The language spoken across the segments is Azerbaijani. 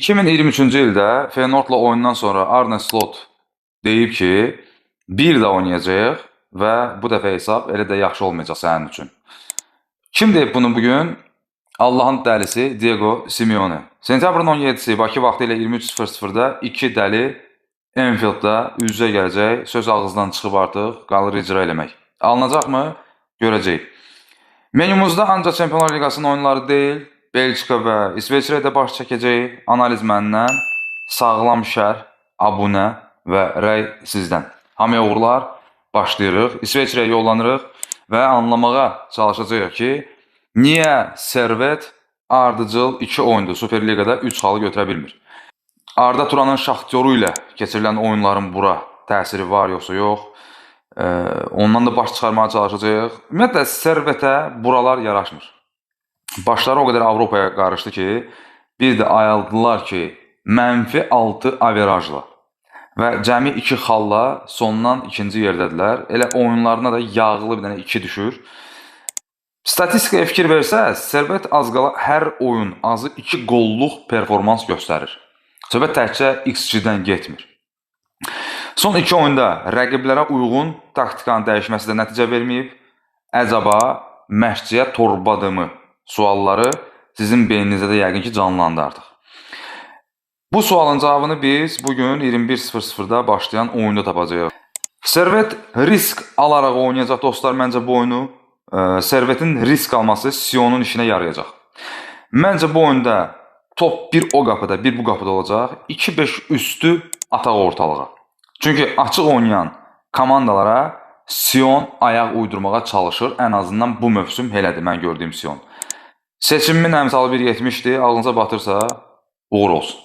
2023-cü ildə Feyenoordla oyundan sonra Arne Slot deyib ki, bir də oynayacağıq və bu dəfə hesab elə də yaxşı olmayacaq sənin üçün. Kim deyib bunu bugün? Allahın dəlisi Diego Simeone. Sentyabrın 17-si Bakı vaxtı ilə 23:00-da iki dəli Enfieldda üz-üzə gələcək. Söz ağızdan çıxıb artıq, qalır icra eləmək. Alınacaqmı? Görəcəyik. Menümüzdə ancaq Çempionlar Liqasının oyunları deyil, Belçika və İsveçrə də baş çəkəcək. Analiz məndən, sağlam şərh, abunə və rəy sizdən. Hamıya uğurlar, başlayırıq. İsveçrəyə yollanırıq və anlamağa çalışacağıq ki, niyə Servet ardıcıl 2 oyundur Superliqada 3 xalı götürə bilmir? Arda Turanın Şaxtyoru ilə keçirilən oyunların bura təsiri var yoxsa yox? Ondan da baş çıxarmağa çalışacağıq. Ümumiyyətlə Servetə buralar yaraşmır. Başları o qədər Avropaya qarışdı ki, bir də ayıldılar ki, -6 averajla və cəmi 2 xalla sondan ikinci yerdədirlər. Elə oyunlarına da yağlı bir dənə 2 düşür. Statistikaya fikir versəz, Servet az qala hər oyun azı 2 qolluq performans göstərir. Söhbət təkcə XG-dən getmir. Son 2 oyunda rəqiblərə uyğun taktikanın dəyişməsi də nəticə verməyib. Əcaba məşqçiyə torbadımı sualları sizin beyninizdə də yəqin ki canlandı artıq. Bu sualın cavabını biz bugün 21:00-da başlayan oyunda tapacağıq. Servet risk alaraq oynayacaq dostlar məncə bu oyunu. Servetin risk alması Sionun işinə yarayacaq. Məncə bu oyunda top bir o qapıda, bir bu qapıda olacaq. 2-5 üstü ataq ortalığa. Çünki açıq oynayan komandalara Sion ayaq uydurmağa çalışır. Ən azından bu mövsüm elədir mən gördüyüm Sion. Seçimimin əmsalı 1.70-dir. Ağlınıza batırsa uğur olsun.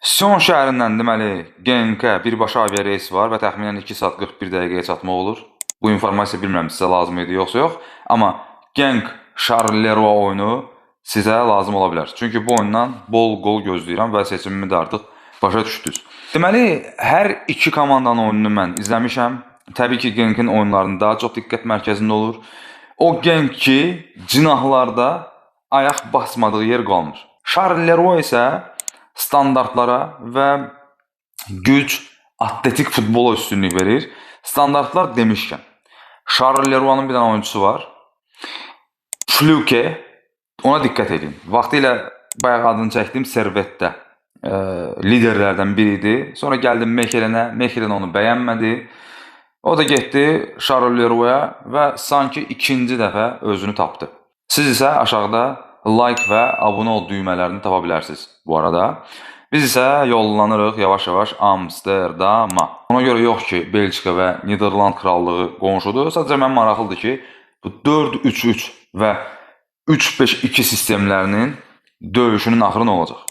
Sion şəhərindən deməli Genkə birbaşa aviareys var və təxminən 2 saat 41 dəqiqəyə çatmaq olur. Bu informasiya bilmirəm sizə lazım idi yoxsa yox, amma Genk Charleroi oyunu sizə lazım ola bilər. Çünki bu oyundan bol qol gözləyirəm və seçimimi də artıq başa düşdünüz. Deməli, hər iki komandanın oyununu mən izləmişəm. Təbii ki, Genkin oyunlarında daha çox diqqət mərkəzində olur. O Genk ki, cinahlarda ayaq basmadığı yer qalmır. Charleroi isə standartlara və güc, atletik futbola üstünlük verir. Standartlar demişkən, Charleroi'nun bir dənə oyuncusu var. Fluke, ona diqqət edin. Vaxtilə bayaq adını çəkdiyim Servetdə liderlərdən biri idi. Sonra gəldi Mechelenə, Mechelen onu bəyənmədi. O da getdi Charleroi'ya və sanki ikinci dəfə özünü tapdı. Siz isə aşağıda like və abunə ol düymələrini tapa bilərsiniz bu arada. Biz isə yollanırıq yavaş-yavaş Amsterdama. Ona görə yox ki, Belçika və Niderland krallığı qonşudur. Sadəcə mən maraqlıdır ki, bu 4-3-3 və 3-5-2 sistemlərinin döyüşünün axırı nə olacaq?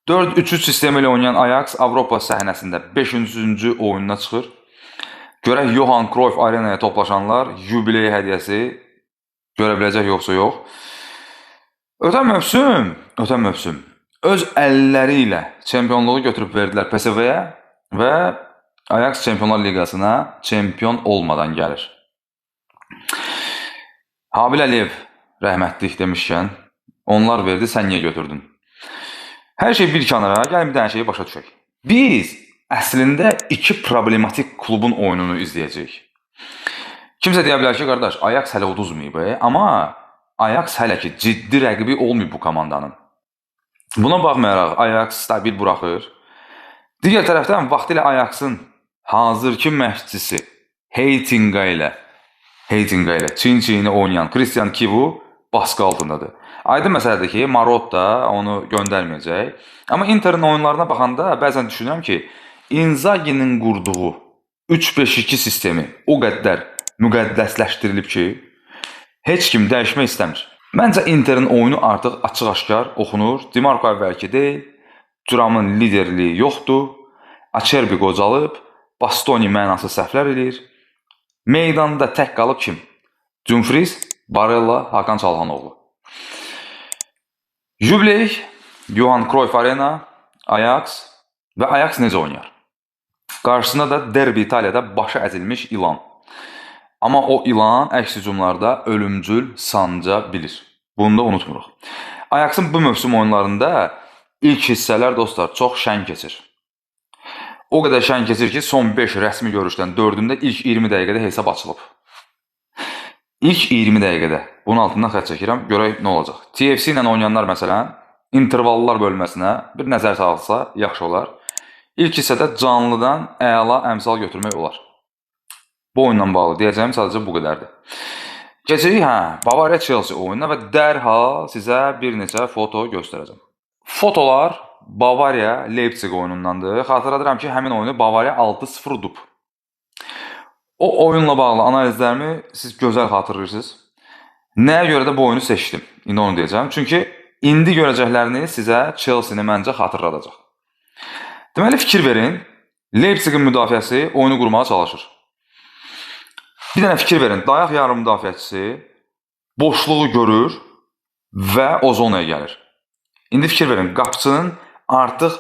4-3-3 sistemi ilə oynayan Ajax Avropa səhnəsində 5-cü oyununa çıxır. Görək Johan Cruyff Arenaya toplaşanlar yubiley hədiyyəsi görə biləcək yoxsa yox. Ötən mövsüm öz əlləri ilə çempionluğu götürüb verdilər PSV-yə və Ajax Çempionlar Liqasına çempion olmadan gəlir. Habil Əliyev rəhmətlik demişkən, onlar verdi, sən niyə götürdün? Hər şey bir kənara, gəlin bir dənə şeyi başa düşək. Biz əslində iki problematik klubun oyununu izləyəcəyik. Kimsə deyə bilər ki, qardaş, Ajax hələ uduzmayıb, amma Ajax hələ ki ciddi rəqibi olmayıb bu komandanın. Buna baxmayaraq Ajax stabil buraxır. Digər tərəfdən vaxtilə Ajaxın hazırki məşqçisi Heitinga ilə çin-çiyini oynayan Christian Kivu baskı altındadır. Aydın məsələdir ki, Marotta onu göndərməyəcək. Amma Interin oyunlarına baxanda bəzən düşünürəm ki, Inzaghi'nin qurduğu 3-5-2 sistemi o qədər müqəddəsləşdirilib ki, heç kim dəyişmək istəmir. Məncə Interin oyunu artıq açıq-aşkar oxunur. Di Marco əvvəlki deyil, Thuramın liderliyi yoxdur, Acerbi qocalıb, Bastoni mənasız səhvlər eləyir. Meydanda tək qalıb kim? Dumfries, Barella, Hakan Çalhanoğlu. Yubiley, Johan Cruyff Arena, Ajax və Ajax necə oynayar? Qarşısında da derbi İtaliyada başı əzilmiş ilan. Amma o ilan əks hücumlarda ölümcül sanca bilir. Bunu da unutmuruq. Ajax'ın bu mövsüm oyunlarında ilk hissələr dostlar çox şən keçir. O qədər şən keçir ki, son 5 rəsmi görüşdən 4-ündə ilk 20 dəqiqədə hesab açılıb. İlk 20 dəqiqədə. Bunun altından xətt çəkirəm, görək nə olacaq. TFC ilə oynayanlar məsələn, intervallar bölməsinə bir nəzər salsa yaxşı olar. İlk hissədə canlıdan əla əmsal götürmək olar. Bu oyunla bağlı deyəcəyim sadəcə bu qədərdir. Keçirik, Bavariya Chelsea oyununa və dərhal sizə bir neçə foto göstərəcəm. Fotolar Bavariya Leipzig oyunundandır. Xatırladıram ki, həmin oyunu Bavariya 6-0 udub. O oyunla bağlı analizlərimi siz gözəl xatırlayırsınız. Nəyə görə də bu oyunu seçdim? İndi onu deyəcəm. Çünki indi görəcəkləriniz sizə Chelsea-ni məncə xatırladacaq. Deməli, fikir verin. Leipzigin müdafiəsi oyunu qurmağa çalışır. Bir dənə fikir verin. Dayaq yarım müdafiəçisi boşluğu görür və o zonaya gəlir. İndi fikir verin. Qapıçının artıq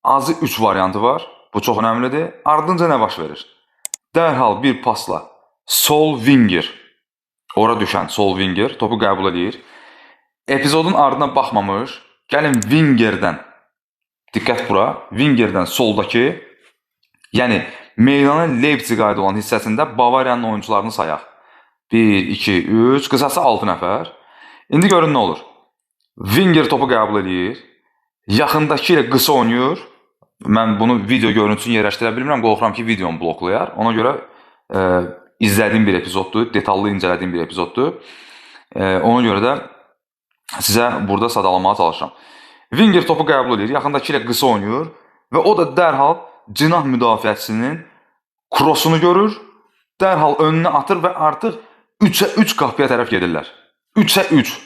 azı 3 variantı var. Bu çox önəmlidir. Ardınca nə baş verir? Dərhal bir pasla sol winger, ora düşən sol winger topu qəbul edir. Epizodun ardına baxmamış, gəlin wingerdən, diqqət bura, wingerdən soldakı, yəni meydanın Leipzig aid olan hissəsində Bavariyanın oyuncularını sayaq. 1, 2, 3, qısası 6 nəfər. İndi görün nə olur. Winger topu qəbul edir. Yaxındakı ilə qısa oynayır. Mən bunu video görüntüsünü yerləşdirə bilmirəm. Qorxuram ki, videomu bloklayar. Ona görə izlədiyim bir epizoddur. Detallı incələdiyim bir epizoddur. Ona görə də sizə burada sadalamağa çalışıram. Winger topu qəbul edir. Yaxındakı ilə qısa oynayır. Və o da dərhal cinah müdafiəçisinin crossunu görür. Dərhal önünə atır və artıq 3-ə 3 qapıya tərəf gedirlər. 3-ə 3.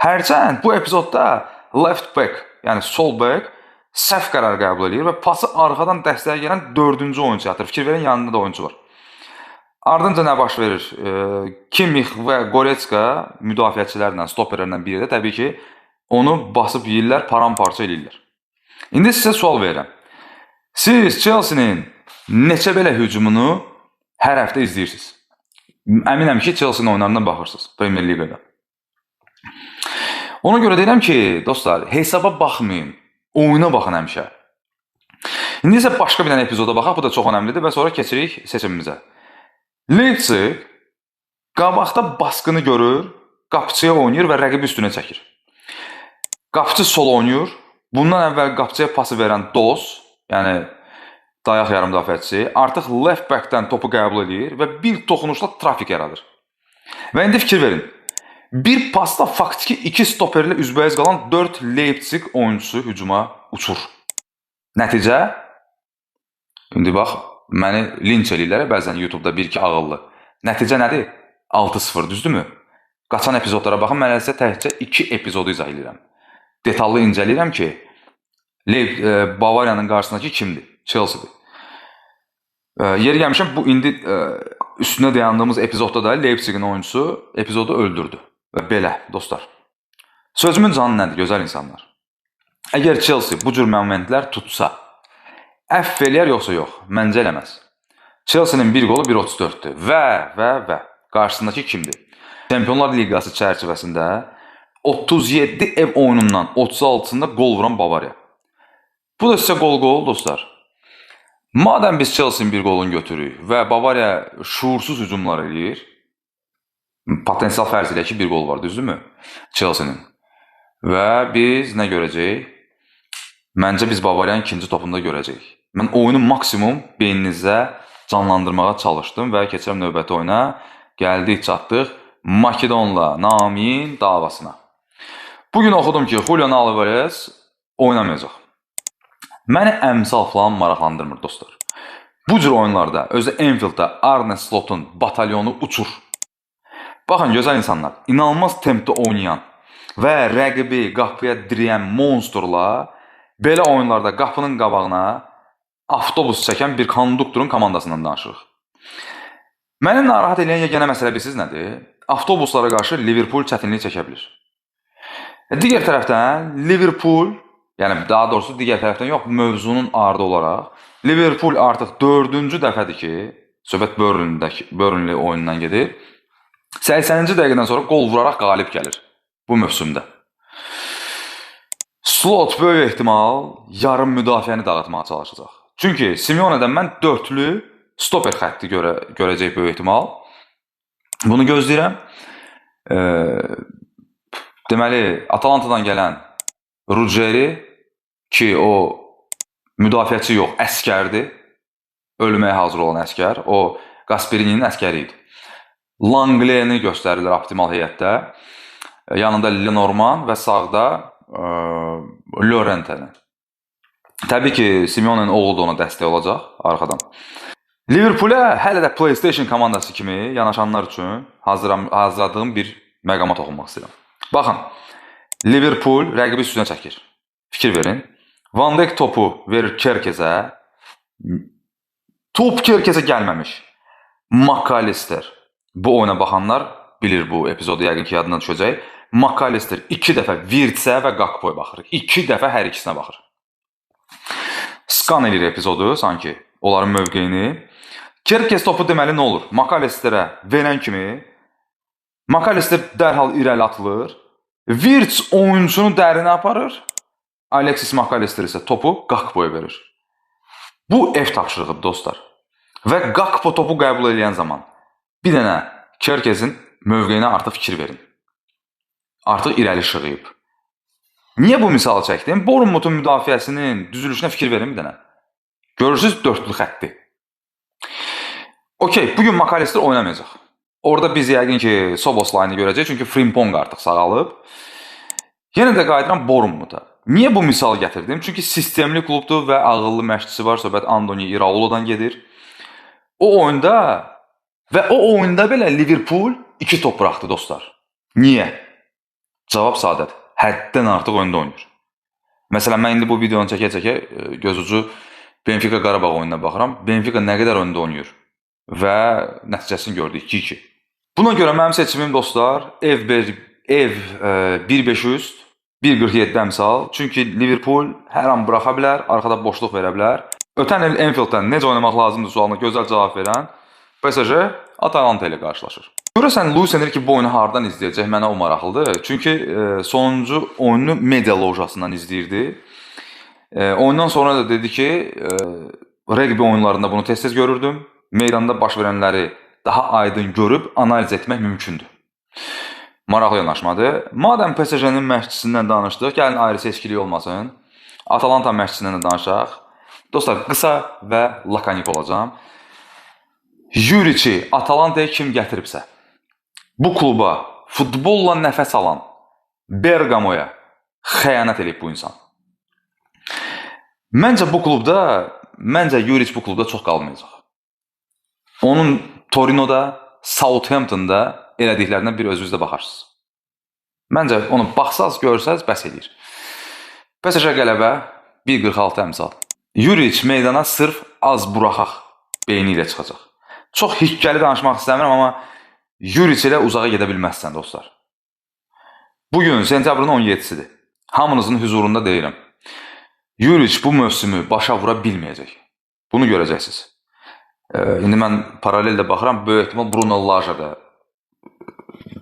Hərçənd bu epizodda left back, yəni sol back səhv qərar qəbul edir və pası arxadan dəstəyə gələn 4-cü oyunçuya atır. Fikir verin, yanında da oyunçu var. Ardınca nə baş verir? Kimmich və Goretzka müdafiəçilərlə, stoperlərlə bir yerdə təbii ki, onu basıb yeyirlər, paramparça eləyirlər. İndi sizə sual verirəm. Siz Chelsea-nin neçə belə hücumunu hər həftə izləyirsiniz? Əminəm ki, Chelsea-nin oyunlarına baxırsınız Premier Liqada. Ona görə deyirəm ki, dostlar, hesaba baxmayın. Oyuna baxın həmişə. İndi isə başqa bir dənə epizoda baxaq. Bu da çox önəmlidir və sonra keçirik seçimimizə. Leipzig qabaqda baskını görür, qapıçıya oynayır və rəqibi üstünə çəkir. Qapıçı sol oynayır. Bundan əvvəl qapıçıya pası verən Dos, yəni dayaq yarım müdafiəçisi, artıq left back-dən topu qəbul edir və bir toxunuşla trafik yaradır. Və indi fikir verin. Bir pasda faktiki 2 stoperlə üzbəüz qalan 4 Leipzig oyuncusu hücuma uçur. Nəticə? İndi bax, məni linç eləyirlər bəzən YouTube-da bir-iki ağıllı. Nəticə nədir? 6-0, düzdürmü? Qaçan epizodlara baxın, mən sizə təkcə 2 epizodu izah eləyirəm. Detallı incələyirəm ki, Bavariyanın qarşısındakı kimdir? Chelsea-dir. Yeri gəlmişəm, bu indi üstünə dayandığımız epizodda da Leipzigin oyuncusu epizodu öldürdü. Və belə, dostlar. Sözümün canı nədir, gözəl insanlar? Əgər Chelsea bu cür momentlər tutsa, əfv eləyər yoxsa yox? Məncə eləməz. Chelsea-nin bir qolu 1.34-dür. Və qarşısındakı kimdir? Çempionlar Liqası çərçivəsində 37 ev oyunundan 36-sında qol vuran Bavariya. Bu da sizə qol-qol, dostlar. Madəm biz Chelsea-nin bir qolunu götürürük və Bavariya şuursuz hücumlar eləyir, potensial fərz eləyək ki, bir qol var, düzdürmü? Chelsea-nin. Və biz nə görəcəyik? Məncə biz Bavariyanın ikinci topunda görəcəyik. Mən oyunu maksimum beyninizdə canlandırmağa çalışdım və keçirəm növbəti oyuna. Gəldik, çatdıq Makedonla Nami'nin davasına. Bugün oxudum ki, Julian Alvarez oynamayacaq. Məni əmsal falan maraqlandırmır, dostlar. Bu cür oyunlarda, özü Enfield'da Arne Slot'un batalyonu uçur. Baxın, gözəl insanlar, inanılmaz tempdə oynayan və rəqibi qapıya dirəyən monsterla belə oyunlarda qapının qabağına avtobus çəkən bir konduktorun komandasından danışırıq. Məni narahat eləyən yeganə məsələ bilirsiniz nədir? Avtobuslara qarşı Liverpool çətinlik çəkə bilir. Digər tərəfdən Liverpool, yəni daha doğrusu digər tərəfdən yox, mövzunun ardı olaraq Liverpool artıq 4-cü dəfədir ki, söhbət Burnley oyunundan gedir. 80-ci dəqiqədən sonra qol vuraraq qalib gəlir bu mövsümdə. Slot böyük ehtimal yarım müdafiəni dağıtmağa çalışacaq. Çünki Simeone'dən mən dörtlü stoper xətti görəcək böyük ehtimal. Bunu gözləyirəm. Deməli, Atalantadan gələn Ruggeri ki, o müdafiəçi yox, əskərdir. Ölməyə hazır olan əskər. O Gasperini'nin əskəri idi. Langley'ni göstərirlər optimal heyətdə. Yanında Lenormand və sağda Llorente-ni. Təbii ki, Simeone'nin oğlu da ona dəstək olacaq arxadan. Liverpool-ə hələ də PlayStation komandası kimi yanaşanlar üçün hazırladığım bir məqama toxunmaq istəyirəm. Baxın, Liverpool rəqibi üstünə çəkir. Fikir verin. Van Dijk topu verir Kerkezə. Top Kerkezə gəlməmiş. McAllister. Bu oyuna baxanlar bilir bu epizodu, yəqin ki yadına düşəcək. McAllister 2 dəfə Wirtz-ə və Gakpo'ya baxır. 2 dəfə hər ikisinə baxır. Skan eləyir epizodu sanki onların mövqeyini. Kerkez topu deməli nə olur? McAllisterə verən kimi McAllister dərhal irəli atılır. Wirtz oyuncunu dərinə aparır. Alexis McAllister isə topu Gakpo'ya verir. Bu ev tapşırığıdır dostlar. Və Gakpo topu qəbul eləyən zaman bir dənə Kerkezin mövqeyinə artıq fikir verin. Artıq irəli şığıyıb. Niyə bu misalı çəkdim? Bournemouth'un müdafiəsinin düzülüşünə fikir verin bir dənə. Görürsünüz dörtlü xətti. Okey, bugün McAllister oynamayacaq. Orada biz yəqin ki Szoboszlai'ni görəcəyik, çünki Frimpong artıq sağalıb. Yenə də qayıdıram Bournemouth'a. Niyə bu misalı gətirdim? Çünki sistemli klubdur və ağıllı məşqçisi var. Söhbət Andoni Iraola'dan gedir. O oyunda və o oyunda belə Liverpool 2 top buraxdı dostlar. Niyə? Cavab sadədir. Həddən artıq öndə oynayır. Məsələn, mən indi bu videonu çəkə-çəkə gözucu Benfica Qarabağ oyununa baxıram. Benfica nə qədər öndə oynayır və nəticəsini gördük 2-2. Buna görə mənim seçimim dostlar, ev 1.5 üst, 1.47 əmsal. Çünki Liverpool hər an buraxa bilər, arxada boşluq verə bilər. Ötən il Anfield'dən necə oynamaq lazımdır sualına gözəl cavab verən PSG Atalanta ilə qarşılaşır. Görəsən Luis Enrique bu oyunu hardan izləyəcək? Mənə o maraqlıdır. Çünki sonuncu oyunu media lojasından izləyirdi. Oyundan sonra da dedi ki, rəqbi oyunlarında bunu tez-tez görürdüm. Meydanda baş verənləri daha aydın görüb analiz etmək mümkündür. Maraqlı yanaşmadır. Madəm PSG-nin məşqçisindən danışdıq, gəlin ayrı seçkilik olmasın. Atalanta məşqçisindən də danışaq. Dostlar, qısa və lakonik olacağam. Juriçi Atalantaya kim gətiribsə, bu kluba futbolla nəfəs alan Bergamoya xəyanət eləyib bu insan. Məncə bu klubda, məncə Juric bu klubda çox qalmayacaq. Onun Torino'da, Southampton'da elədiklərindən bir özünüz də baxarsınız. Məncə onu baxsaz, görsəz bəs eləyir. PSG qələbə 1.46 əmsal. Juric meydana sırf az buraxaq beyni ilə çıxacaq. Çox hikkəli danışmaq istəmirəm, amma Juric ilə uzağa gedə bilməzsən dostlar. Bugün sentyabrın 17-sidir. Hamınızın hüzurunda deyirəm. Juric bu mövsümü başa vura bilməyəcək. Bunu görəcəksiniz. İndi mən paralel də baxıram, böyük ehtimal Bruno Lage da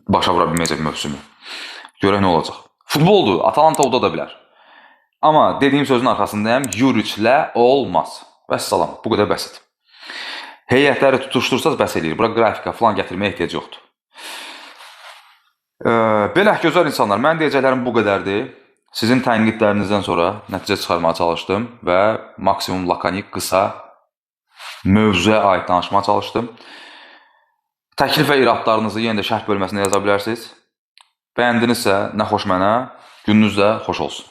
başa vura bilməyəcək mövsümü. Görək nə olacaq. Futboldur, Atalanta uda da bilər. Amma dediyim sözün arxasındayam, Juriclə olmaz. Vəssalam, bu qədər bəsit. Heyətləri tutuşdursaz bəs eləyir. Bura qrafika falan gətirməyə ehtiyac yoxdur. Belə gözəl insanlar, mənim deyəcəklərim bu qədərdir. Sizin tənqidlərinizdən sonra nəticə çıxarmağa çalışdım və maksimum lakonik, qısa mövzuya aid danışmağa çalışdım. Təklif və iradlarınızı yenə də şərh bölməsində yaza bilərsiniz. Bəyəndinizsə, nə xoş mənə, gününüz də xoş olsun.